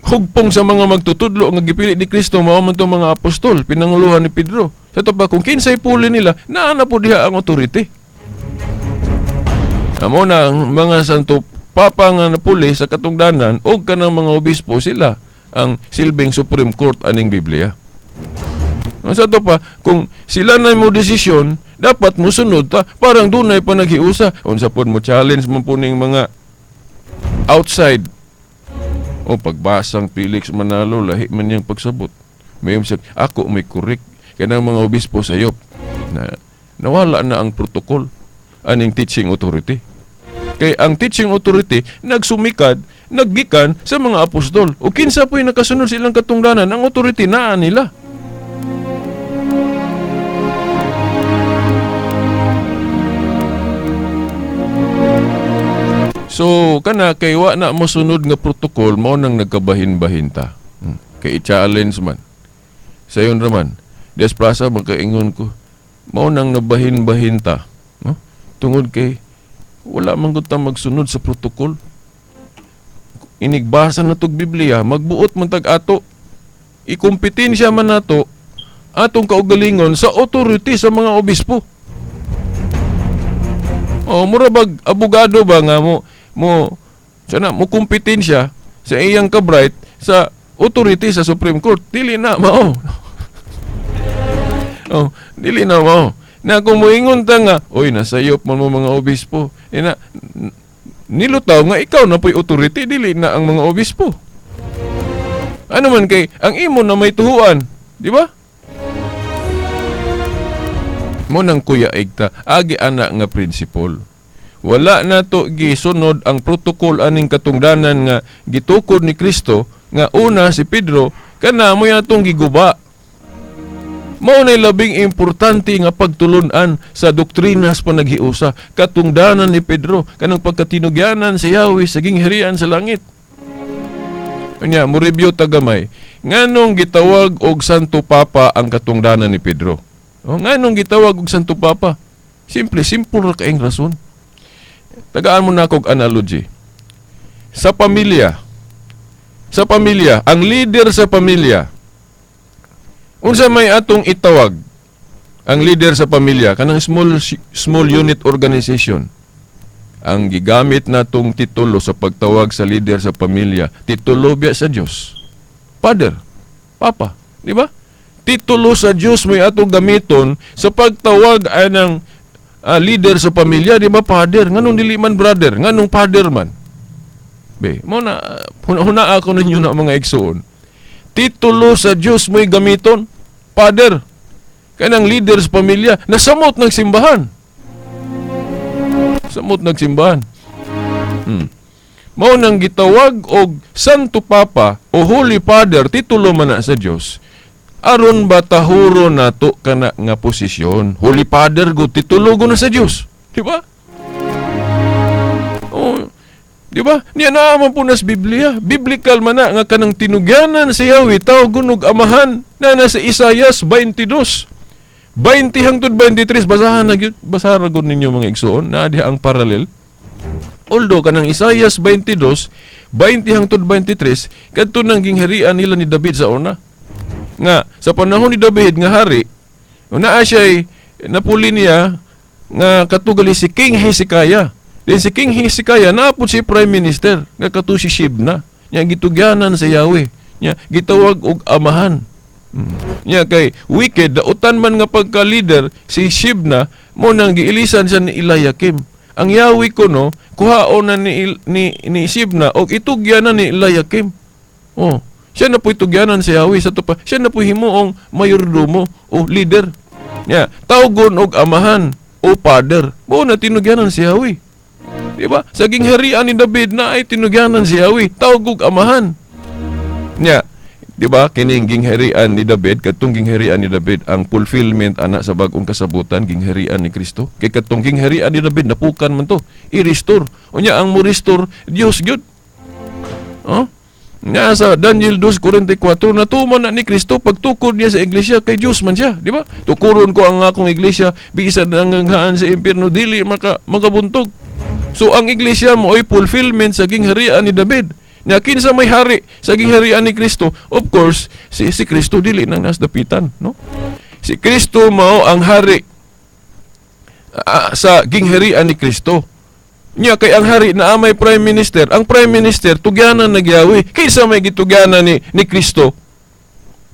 hugpong sa mga magtutudlo nga gipili ni Kristo mao man tong mga apostol, pinanguluhan ni Pedro. Sa tupa, kung kinsay puli nila, naa na po diha ang authority. Amo na ang mga Santo Papa nga napuli sa katungdanan og kanang mga obispo, sila ang silbing Supreme Court aning Biblia. Sa to pa, kung sila na mo desisyon, dapat musunod ta, parang dunay pa naghiusa. Unsa pod mo challenge man po ning mga outside. O pagbasang Felix Manalo, lahi man niyang pagsabot. May umsag, ako may correct. Kanang mga obispo sayop na nawala na ang protocol aning teaching authority. Kay ang teaching authority nagsumikad, naggikan sa mga apostol. O kinsa po'y nakasunod silang katungdanan, ang authority naa nila. So kana kay wa na mosunod nga protocol, mao nang nagkabahin-bahin ta. Kay i-challenge man. Sayon raman. Des Plaza makaingon ko. Mao nang nabahin-bahin ta, no? Tungod kay wala man gud ta magsunod sa protocol. Inigbasa na tog Biblia, magbuot man tag ato. Ikompetensya man nato atong kaugalingon sa authority sa mga obispo. Oh, mura bag abogado ba nga mo mo sana mo kompetensya sa iyang kabright sa authority sa Supreme Court? Dili na mao. Oh, dili na mao. Na kung moingon ta nga, oy, nasayop man mo mga obispo. Eh, na, nilutaw nga ikaw na po'y authority, dili na ang mga obispo. Ano man kay ang imo na may tuhuan, di ba? Mo nang kuya igta, agi ana nga principle. Wala na to gisunod ang protocol aning katungdanan nga gitukod ni Kristo nga una si Pedro, kana mo atong giguba. Mao nay labing importante nga pagtulun-an sa doktrina sa panaghiusa, katungdanan ni Pedro, kanang pagkatinugyanan si Yahweh sa gingharian sa langit. Unya, mo review ta gamay. Nganong gitawag og Santo Papa ang katungdanan ni Pedro? O, nganong gitawag og Santo Papa? Simple, simple ra kaayong rason. Tagaan mo na akong analogy. Sa pamilya, ang leader sa pamilya, unsa may atong itawag ang leader sa pamilya, kanang small small unit organization? Ang gigamit natong titulo sa pagtawag sa leader sa pamilya, titulo biya sa Dios. Father, Papa, di ba? Titulo sa Dios may atong gamiton sa pagtawag anang leader sa pamilya, di ba, father? Nganong dili man brother? Nganong father man? Be, mo na huna ako ninyo na mga igsoon. Titulo sa Dios mo'y gamiton, father. Kanang leader sa pamilya, nasamot ng simbahan. Samot ng simbahan. Mao nang gitawag og Santo Papa o Holy Father, titulo man na sa Dios. Aron ba tahuro nato kana nga posisyon? Holy Father go titulo go na sa Dios. Di ba? Oh, di ba? Niya naa man po nas Biblia. Biblical man na nga kanang tinugyanan si Yahweh tawag og amahan na nasa Isayas 22. 20 hangtod 23, basahan na gyud, basahan ra gud ninyo mga igsoon, naa diha ang parallel. Although kanang Isayas 22, 20 hangtod 23, kadto nang gingharian nila ni David sa una. Nga sa panahon ni David nga hari, naa siya napuli niya nga katugali si King Hezekiah. Then si King Hezekiah naapod si Prime Minister nga kato si Shebna. Nya gitugyanan sa Yahweh. Nya gitawag og amahan. Nya kay wicked dautan man nga pagka-leader si Shebna, mo nang giilisan siya ni Eliakim. Ang Yahweh kuno kuhaon na ni Shebna og itugyanan ni Eliakim. Oh, siya na po itugyanan si Yahweh sa tupa. Siya na po himuong mayordomo o leader. Nya, tawgon og amahan o father. Mo na tinugyanan si Yahweh. Di ba? Sa gingharian ni David na ay tinugyanan si Yahweh, tawag og amahan. Nya, di ba? Kining gingharian ni David, katong gingharian ni David ang fulfillment ana sa bag-ong kasabutan, gingharian ni Kristo. Kay katong gingharian ni David napukan man to, i-restore. Unya ang mo restore Dios gyud. Oh? Nga sa Daniel 2:44, natuman na ni Kristo pagtukod niya sa iglesia, kay Dios man siya, di ba? Tukuron ko ang akong iglesia, bisan ang nganghaan sa impierno dili makabuntog. So ang iglesia mo ay fulfillment sa gingharian ni David. Nya kinsa may hari sa gingharian ni Kristo? Of course, si Kristo dili nang nas dapitan, no? Si Kristo mao ang hari sa gingharian ni Kristo. Nya kay ang hari na may prime minister, ang prime minister tugyanan nagyawi. Kaysa may gitugyanan ni Kristo.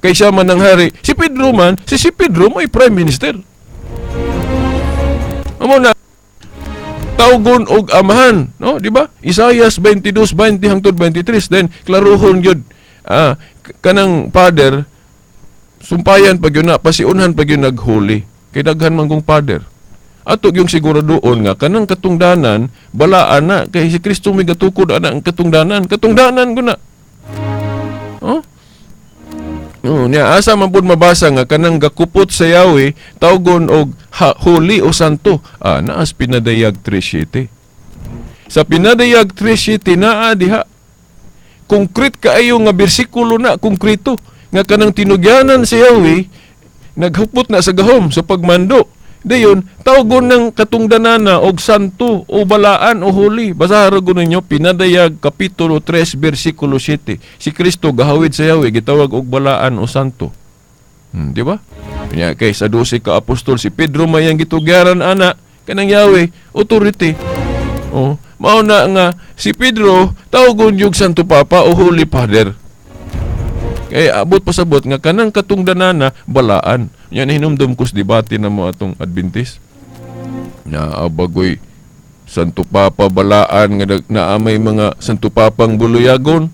Kay siya man ang hari. Si Pedro man, si Pedro may prime minister. Amo na tawgon og amahan, no, di ba? Isayas 22:20 hangtod 23, then klaruhon gyud. Kanang father sumpayan pag yun na, pasiunhan pag yun naghuli. Kay daghan man kong father. Ato yung siguradoon nga kanang katungdanan balaan na kay si Kristo may gatukod ana ang katungdanan, katungdanan ko na. Oh? Oh, niya asa man pud mabasa nga kanang gakupot sa Yahweh tawgon og holy o santo. Naas pinadayag 3:7. Sa Pinadayag 3:7 naa diha. Konkret kaayo nga bersikulo na, konkreto nga kanang tinugyanan si Yahweh naghupot na sa gahom sa pagmando. Dayon tawgon ng katungdanana og santo o balaan o holy. Basahan ra ninyo Pinadayag kapitulo 3 bersikulo 7. Si Kristo gahawid sa Yahweh gitawag og balaan o santo. Di ba? Nya kay sa 12 ka apostol si Pedro may ang gitugyaran ana kanang Yahweh authority. Oh, mao na nga si Pedro tawgon yung Santo Papa o Holy Father. Kay abot pasabot nga kanang katungdanana balaan. Yan hinumdum kus debate na mo atong Adventist. Na abagoy Santo Papa balaan nga naa may mga Santo Papang buluyagon.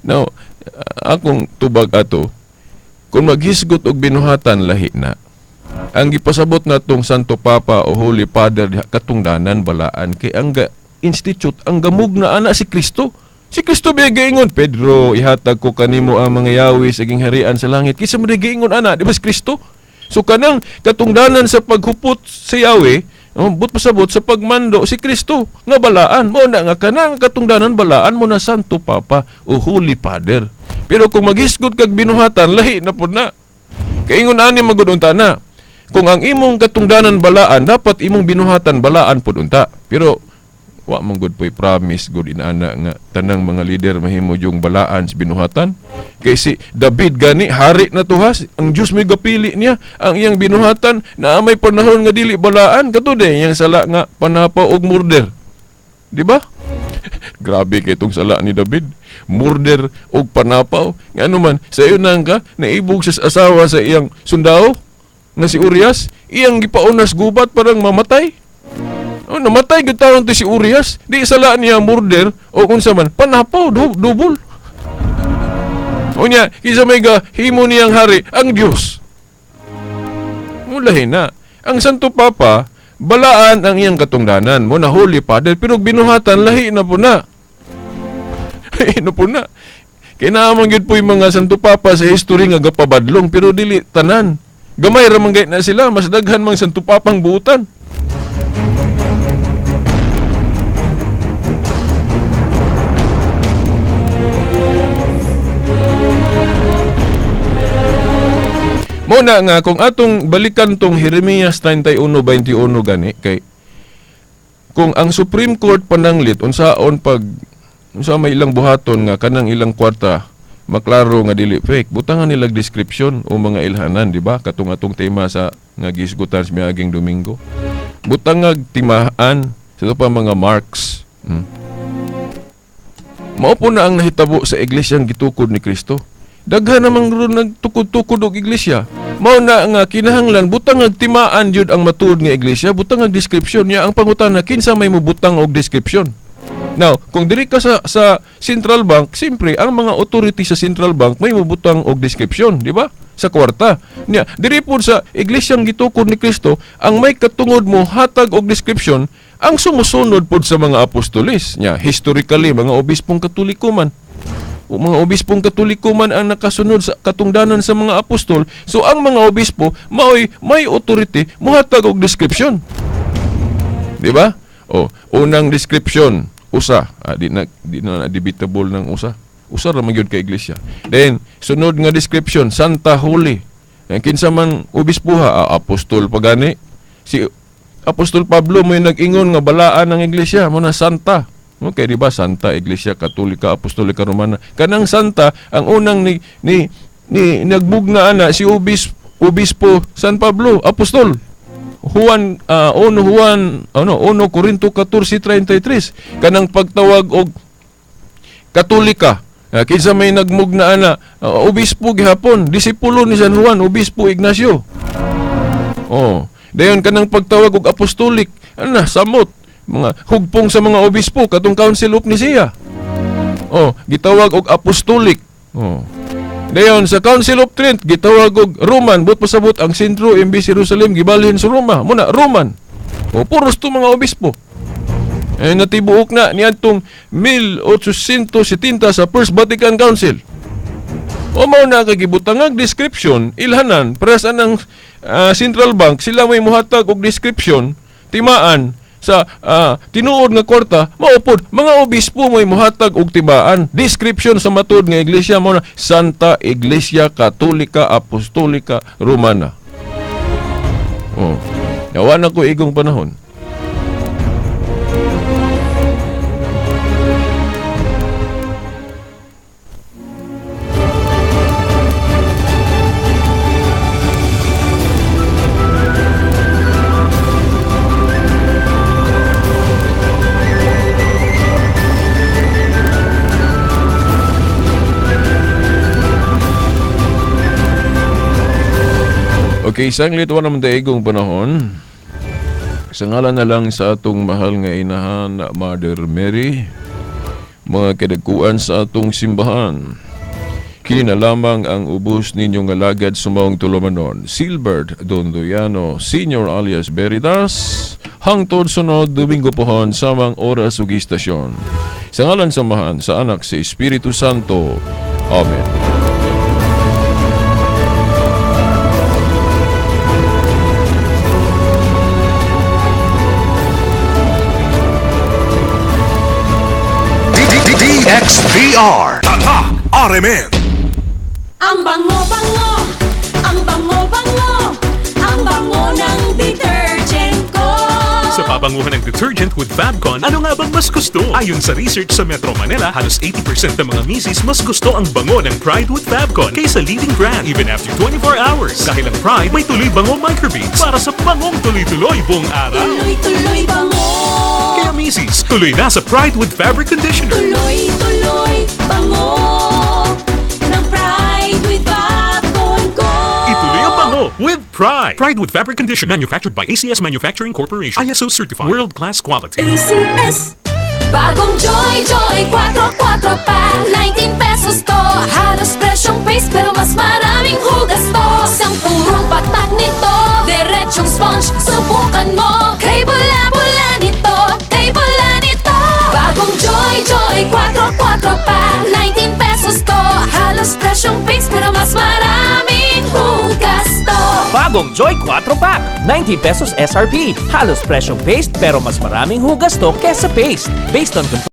Now, akong tubag ato, kung maghisgot og binuhatan lahi na. Ang gipasabot na tong Santo Papa o Holy Father katungdanan balaan kay ang institute ang gamug na ana si Kristo. Si Kristo ba giingon, Pedro, ihatag ko kanimo ang mga yawi sa gingharian sa langit. Kinsa man giingon ana, di ba si Kristo? So kanang katungdanan sa paghupot sa Yahweh, but pasabot sa pagmando si Kristo nga balaan. Mo na nga kanang katungdanan balaan mo na Santo Papa o Holy Father. Pero kung maghisgot kag binuhatan, lahi na pud na. Kaingon ani magud unta na. Kung ang imong katungdanan balaan, dapat imong binuhatan balaan pud unta. Pero wa man gud po'y promise good inana nga tanang mga leader mahimo yung balaan sa binuhatan. Kay si David gani hari na tuhas, ang Dios may gapili niya ang iyang binuhatan na may panahon nga dili balaan kato de iyang sala nga panapa og murder. Di ba? Grabe kay itong sala ni David. Murder og panapaw. Ngano man sa iyo nang ka naibog sa asawa sa iyang sundao nga si Urias, iyang gipaunas gubat parang mamatay. Oh, namatay gyud taon to si Urias. Di sala niya murder o unsa man panapaw dubol. Unya kinsa may gahimo niyang hari ang Dios. Mulahin na ang Santo Papa balaan ang iyang katungdanan mo na Holy Father, pero binuhatan lahi na po na. Lahi na po na. Kay naa man gyud po'y mga Santo Papa sa history nga gapabadlong pero dili tanan. Gamay ra man gay na sila, mas daghan mang Santo Papang buutan. Muna nga kung atong balikan tong Jeremias 31:21 gani kay kung ang Supreme Court pananglit unsaon pag unsa may ilang buhaton nga kanang ilang kwarta maklaro nga dili fake, butangan nila description o mga ilhanan, di ba? Katong atong tema sa nga gisgutan sa miaging Domingo. Butangag timahan sa pa mga marks. Mao po na ang nahitabo sa iglesyang gitukod ni Kristo. Daghan namang ron nagtukod-tukod og iglesia. Mao na nga kinahanglan butangag timaan jud ang matuod nga iglesia, butangag description niya. Ang pangutana kinsa may mobutang og description. Now, kung diri ka sa Central Bank, siyempre ang mga authority sa Central Bank may mobutang og description, di ba? Sa kwarta. Niya, diri pud sa iglesyang gitukod ni Kristo, ang may katungod mo hatag og description ang sumusunod pud sa mga apostoles. Niya, historically mga obispong Katoliko man. O mga obispong Katoliko man ang nakasunod sa katungdanan sa mga apostol. So ang mga obispo maoy may authority mohatag og description. Di ba? O, unang description, usa. Di na debatable ng usa. Usa ra man gyud ka iglesia. Then sunod nga description, Santa Holy. Kinsa man obispoha, apostol pa gani. Si Apostol Pablo may nag-ingon nga balaan ang iglesia, mo na Santa. Okay, di ba? Santa Iglesia Katolika Apostolika Romana. Kanang Santa, ang unang ni nagbugna ana si Obispo San Pablo, Apostol. Juan 1 Corinto 14:33. Kanang pagtawag og Katolika. Kinsa may nagmugna ana, obispo gihapon, disipulo ni San Juan, Obispo Ignacio. Oh, dayon kanang pagtawag og apostolic, ana samot mga hugpong sa mga obispo katong Council of Nicaea. Oh, gitawag og apostolic. Oh. Dayon sa Council of Trent gitawag og Roman, but pasabot ang sentro imbes Jerusalem gibalhin sa Roma. Muna Roman. Oh, puros to mga obispo. Eh natibuok na niadtong 1870 sa First Vatican Council. O mao na kagibutangag description ilhanan para sa nang Central Bank sila may muhatag og description timaan. Sa tinuod nga kwarta mao pod mga obispo mo'y mohatag og tibaan. Description sa matud nga iglesia mo na Santa Iglesia Katolika Apostolika Romana. Oh. Yawa na ko igong panahon. Okay, sanglit wa naman igong panahon. Sa ngalan na lang sa atong mahal nga inahan, Mother Mary, mga kadagkuan sa atong simbahan. Kini na lamang ang ubos ninyong alagad sumaong tulumanon. Silbert Dondoyano, Senior alias Veritas, hangtod sunod Domingo pohon samang oras ug istasyon. Sa ngalan sa Amahan, sa Anak, sa Espiritu Santo. Amen. DXDR. Tatak RMN. Ang bango-bango, ang bango-bango, ang bango ng detergent ko. Sa pabanguhan ng detergent with Fabcon, ano nga bang mas gusto? Ayon sa research sa Metro Manila, halos 80% ng mga misis mas gusto ang bango ng Pride with Fabcon kaysa leading brand even after 24 hours. Dahil ang Pride may tuloy bango microbeads para sa bangong tuloy-tuloy buong araw. Tuloy-tuloy bango, Kaya misis, tuloy na sa Pride with Fabric Conditioner. Tuloy-tuloy bango ng Pride with Fabcon ko. Ituloy ang bango with Pride. Pride with Fabric Conditioner, manufactured by ACS Manufacturing Corporation. ISO certified. World-class quality. ACS. Bagong Joy Joy 4-4 pa, 19 pesos to. Halos presyong paste pero mas maraming hugas to. Isang purong patak nito, diretsyong sponge, subukan mo. Kay bula-bula nito, kay bula nito. Bagong Joy Joy 4-4 pa, 19 pesos to. Halos presyong paste pero mas maraming hugas to. Bagong Joy 4 Pack, 19 pesos SRP. Halos presyong paste pero mas maraming hugas to kesa paste. Based on